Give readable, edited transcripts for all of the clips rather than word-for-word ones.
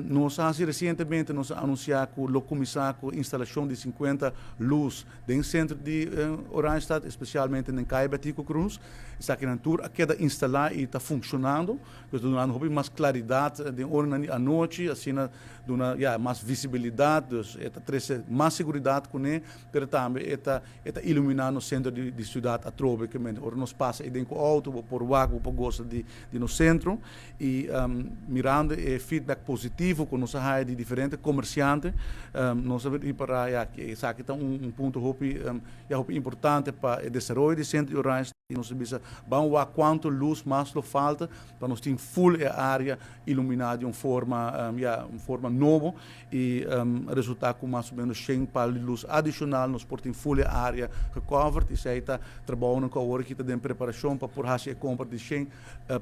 Nos resientemente nos a anunsiá ku lo kuminsá ku instalashon di 50 lus den sentro di Oranjestad, espesialmente na Kaya Betico Croes. Esakinan tur a keda instalá i ta funshonando. Dus dunando hopi mas klaridat den ora di anochi, asina duna, ja, mas visibilidat, dus e ta trese mas seguridat kuné, pero tambe e ta iluminando sentro di siudat atrobe, ke men ora nos pasa den ku outo, bo por wak, bo por gosa di nos sentro. I mirando e feedback positivo ku nos a haya di diferente komersiante, nos a ripará, ja, ku esaki ta un punto hopi, ja, hopi importante pa e desaroyo di sentro di Oranjestad. I nos a bisa, ban wak kuantu lus mas lo falta pa nos tin full e área iluminá di un forma, ja, un forma nobo, i resultá ku mas o ménos 100 palu di lus adishonal nos por tin full e área gecovered. I esei ta trabounan ku awor aki ta den preparashon pa por hasi e kompra di 100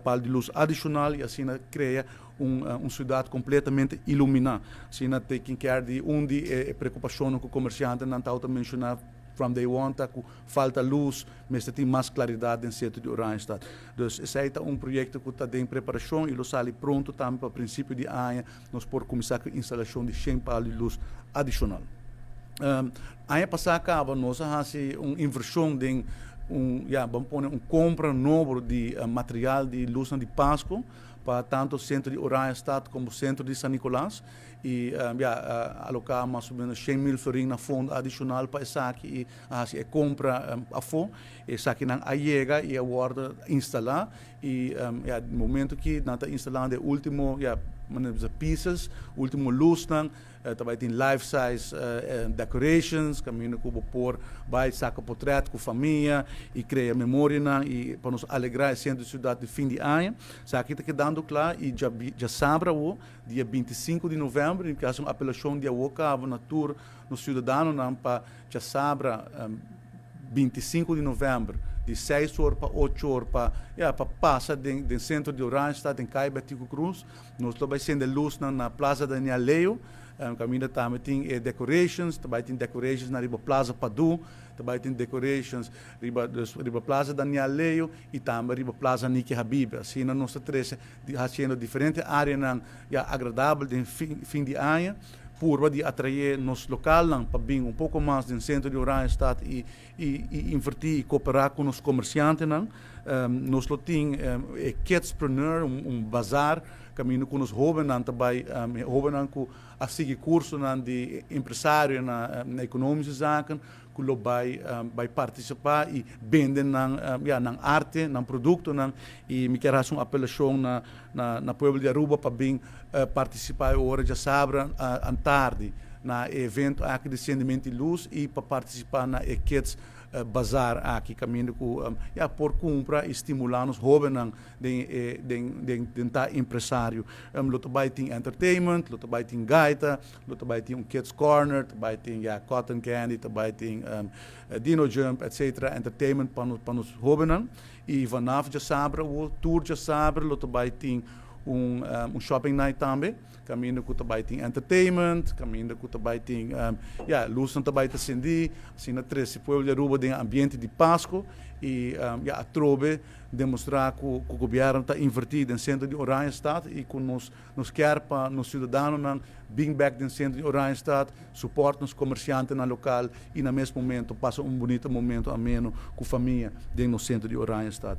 palu di lus adishonal i asina krea un siudat kompletamente iluminá. Asina taking care di un di e preokupashonnan ku komersiantenan tabata menshoná from day one, ta ku falta lus, mester tin mas klaridat den sentro di Oranjestad. Dus esei ta un proyekto ku ta den preparashon i lo sali pronto tambe pa prinsipio di aña nos por kuminsá ku instalashon di 100 palu di lus adishonal. Aña pasá kaba nos a hasi un invershon den un, ja, ban pone un kompra nobo di material di lusnan di Pasku pa tantu sentro di Oranjestad komo sentro di San Nicolas i, ja, aloká mas o ménos 100.000 florin na fondo adishonal pa esaki i a hasi e kompra afó. Esakinan a yega i a wòrdu instalá i, ja, momento ku nan ta instalando e último, ja, manera bisa, pieces, último lusnan, tambe tin life size decorations, kaminda ku bo por bai saka portrèt ku famia i krea memorianan i pa nos alegrá e sentro di siudat di fin di aña. Esaki ta kedando kla i djasabra awo, dia 25 di novèmber, mi ke hasi un apelashon di awo kaba na tur nos siudadanonan pa djasabra 25 di novèmber, di 6 or pa 8 or pa, ja, pa pasa den sentro di Oranjestad, den Kaya Betico Croes. Nos lo bai sende lusnan na Plaza Daniel Leo, kaminda tambe tin e decorations, ta bai tin decorations na riba Plaza Padu, ta bai tin decorations riba, dus riba Plaza Daniel Leo i tambe riba Plaza Niki Habibe. Asina nos ta trese hasiendo diferente áreanan, ja, agradabel den fin di aña, purba di atraé nos lokalnan pa bin un poko mas den sentro di Oranjestad i invertí i kooperá ku nos komersiantenan. Nos lo tin e Kidspreneur, un bazar kaminda ku nos hóbennan ta bai, hóbennan ku a sigui kursonan di empresario na economische zaken, ku lo bai partisipá i bende nan, ja, nan arte, nan produktonan. I mi kier hasi un apelashon na pueblo di Aruba pa bin partisipá e ora djasabra antardi na e evento aki di sendimento di lus i pa partisipá na e Kids Bazaar aki, kaminda ku, ja, por kumpra i stimulá nos hóbennan den ta empresario. Lo ta bai tin entertainment, lo ta bai tin gaita, lo ta bai tin un kids corner, ta bai tin, ja, cotton candy, ta bai tin dino jump, etcetera, entertainment pa nos hóbennan. I vanaf djasabra awo, tur djasabra lo ta bai tin un shopping night tambe, kaminda ku ta bai tin entertainment, kaminda ku ta bai tin, ja, lusnan ta bai ta sendí, asina trese pueblo di Aruba den ambiente di Pasku i, ja, atrobe demostrá ku gobièrnu ta invertí den sentro di Oranjestad i ku nos kier pa nos siudadanonan bin bèk den sentro di Oranjestad, support nos komersiantenan lokal i na mes momento pasa un bunita momento ameno ku famia den nos sentro di Oranjestad.